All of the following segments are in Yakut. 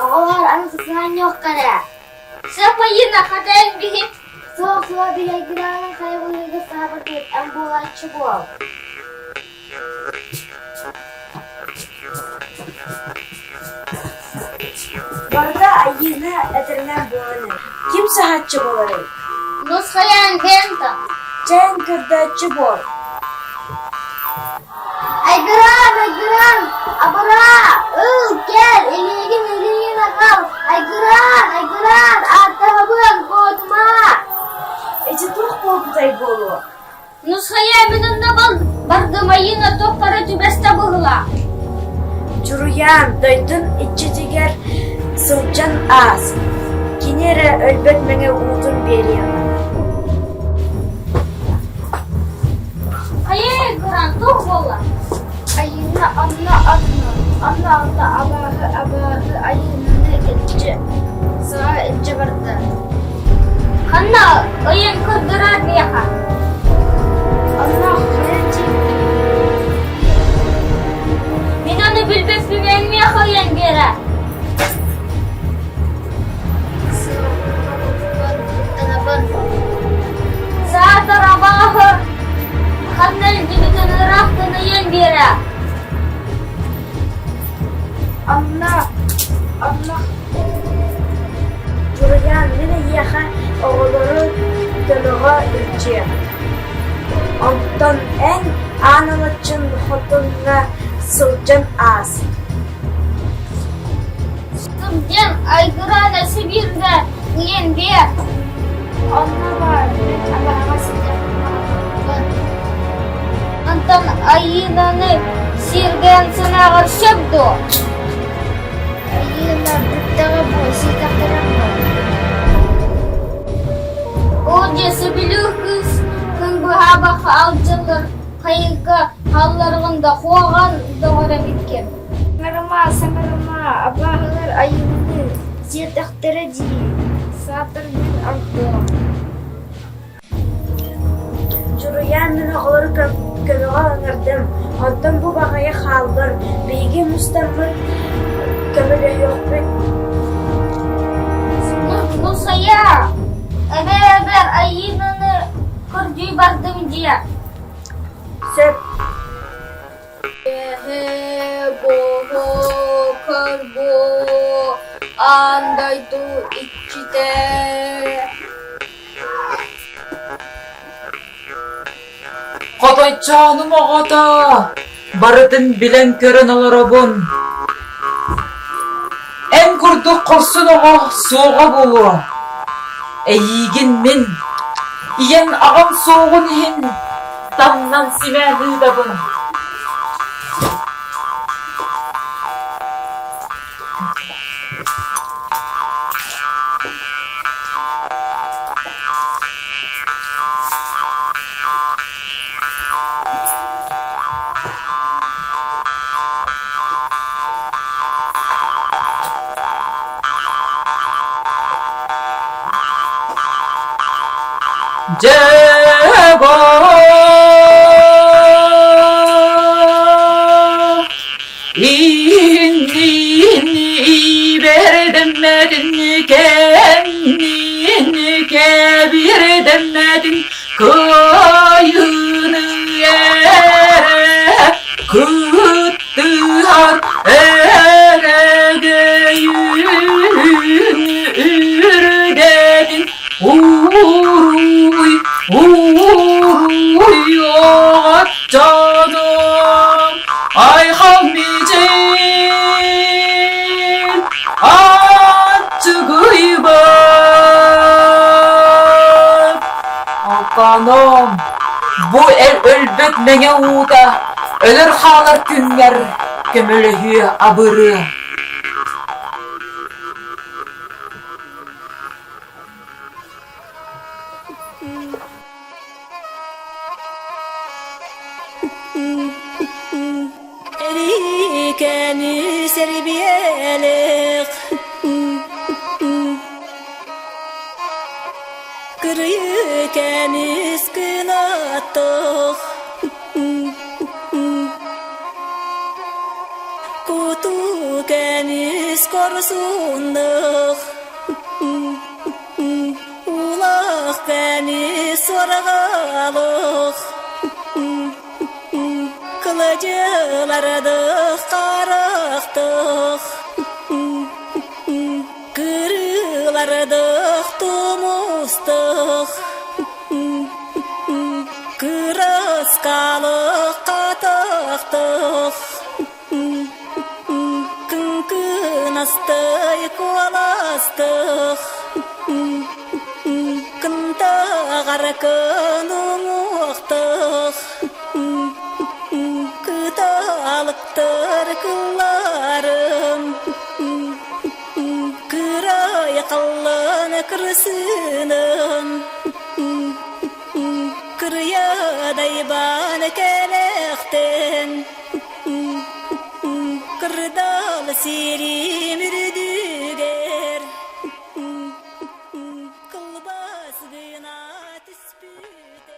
Оҕолор аны сысыһанньуохха эрэ. Сапайына хатайын биһи Суох суох биһигинаанын хайабыһыыга саабытыт эн буолааччы буол. Барыта Айыына этэринэн буолан эрэр. Ким саһааччы буоларый? Нусхайаан бента. Чээн көрдөөччү буол. Айгыраан, айгыраан, абыраа, ыл, кэл, илиигин илиигин аҕал, айгыраан, айгыраан, ааттаһабыан, куотума. Ити туох буолбутай буолуо? Нусхайа мин онно бардым Айыына туохтара түбэстэ быһыылаах. Дьуруйаан дойдун иччитигэр сылдьан аас, кини эрэ өлбөт мэҥэ уутун биэриэҕэ. Хайа кыран туох буолла? Айыына онно онно, онно онно абааһы абааһы Айыынаны илдьэ, саҕа илдьэ барда. Ханна ыйан көрдөрөр миэхэ? Онно хайа дьиэ Мин ону билбэппин эн миэхэ ыйан биэрэ. Куттанабын. Саатар абааһы ханна илдьибитин ыраахтан ыйан биэрэ. Онно, онно Дьуруйаан, мин эйиэхэ оҕолору көмөҕө илдьиэм. Онтон эн Аан Алаччын хотуҥҥа сылдьан аас. Сылдьан айгыраан Сибииргэ ыйан биэр. Онно баар, мин абааһы сылдьан Онтон Айыынаны сиргээн санааҕар сөп дуо? Айыына бүттэҕэ буо, сиэтэхтэрэ буо. Ол дьэ сөбүлүүр кыыс күн быһаабакка алдьанар хайыга хаалларгын да куоҕан доҕор эбиккин. Саҥарыма, саҥарыма, абааһылар Айыынаны сиэтэхтэрэ дии, саатар мин ордуом. Дьуруйаан мин оҕолору көмөҕө ыҥырдым, онтон бу баҕайы хааллын, биһиги мустаммыт көмөлөһүөхпүт. Мусайа, эбээ-эбэр Айыынаны көрдүү бардым дии. Сөп. Эһээ-буһуу, аан дойду иччитэ Хотойчоонум оҕото, барытын билэн-көрөн олоробун. Эн курдук хорсун оҕо суоҕа буолуо. Эйиигин мин, ийэм аҕам суоҕун иһин таҥнан симээн ыытабын. Дьэ, Иинниин кэмниин кэбиэрдэммэтин кыайыыны эрэ кыттыһар эрэгэйин үрдэтин уруй уруй оҕоччоном Айхал мичил аччыгыйбыт Алканом, бу эр өлбөт мэҥэ уута өлөр хаалар күҥҥэр көмөлөһүө абырыа. Эрикэни сэрбиэлэх Кырыйыкэмис кынаттах Куту кэмис. Көмүс корсуннук Улах көмүс суорҕалык Кылыдьылардых харахтых Кырыылардых тумустух Кырыскалык катыктых Кыҥкынастай куоластых Кынтаҕар кын уҥуохтах Кыталыктар кылларым Кырай халлан кырсыным Кырыйа дайбаан кэлэхтэн Кырдал сирим үрдүгэр Кылбас гына түспүтэ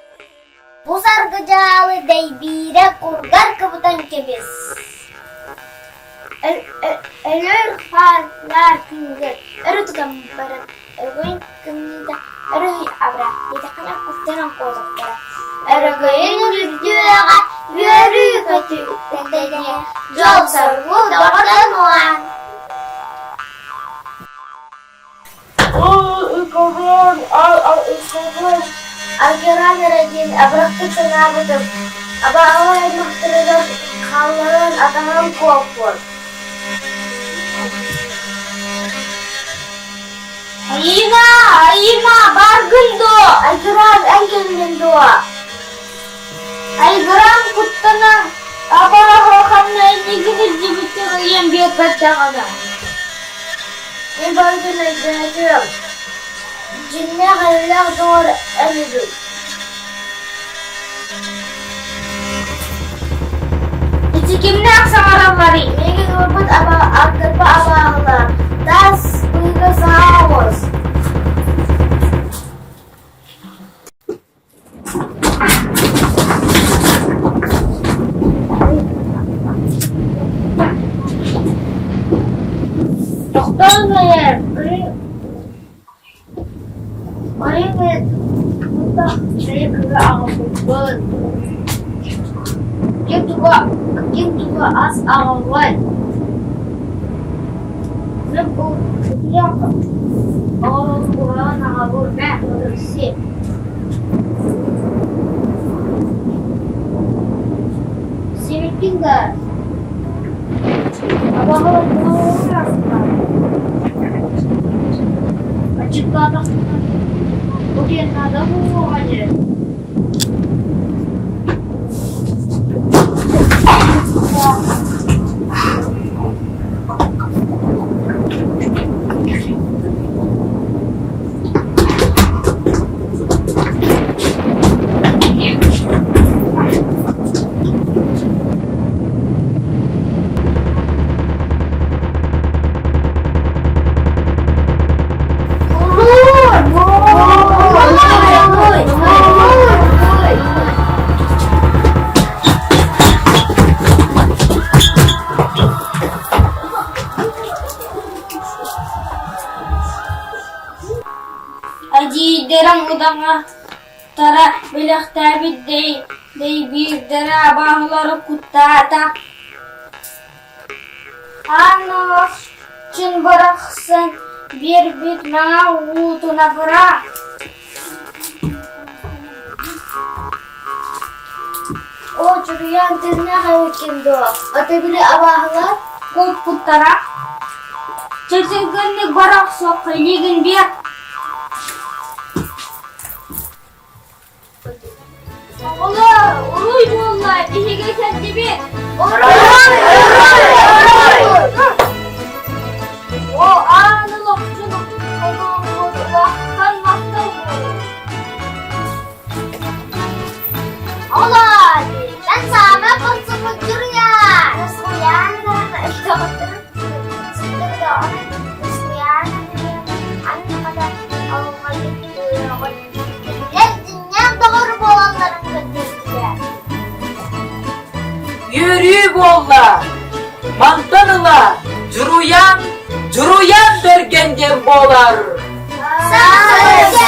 Бу саргы дьаалы дэйбиирэ кургар кыбытан кэбис Өлөр хааллаар күнгэр өрө тутан баран өрөгөйүн тымныыта өрүһүй абыра диэтэххинэ куттанан куотуохтара. Өрөгөйүн үрдүөҕэ үөрүү-көтүү үктэнтэниэ, дьол-соргу доҕордонуоҕа. Алгеран эрэ диэн абырахтык санаабытым, абааһы аймахтарыгар хаалларан атаҕым куоппут. Айыма, айыма, баргын дуо? Айгыраан эн кэллиҥ дуо? Айгыраан куттанан, абааһы ханна иннигин илдьибиттэр ыйан биэрбэтэҕинэ. Мин барытын өйдөөтүм. Дьиҥнээх эрэллээх доҕор эн үһү. Ити кимнээх саҥаралларый? Миигин уурбут ардырба абааһылар, таас быыга саһа оҕус. Тохтоон эрэ, Ким тугу ким тугу ас аҕалбат Симиккин да Аччыктаатахпына, бу диэн наада буолуоҕа дии Эдьиийдэрим удаҕаттара бэлэхтээбит дэйбиирдэрэ абааһылары куттаата Аан Олохчун барахсан биэрбит маҥан уутун абыраа Оо, чугуйаан тыыннаах эбиккин дуо, ата били абааһылар Куоппуттара Чэчиргэнник бара охсуохха илиигин биэр Оҕолор, уруй буолла, биһиги кэллибит! Уруй! Уруй! О, аан олохчун оҕоҥҥут улахан махтал буолуо! Олор, мен саамай хорсуммут дьуруйаан! Кинилэр дьиҥнээх доҕор буолалларын көрдөрдүлэр. Үөрүү буолла! Мантан ыла Дьуруйаан Дьуруйан Бэргэн диэн буолар. Саха!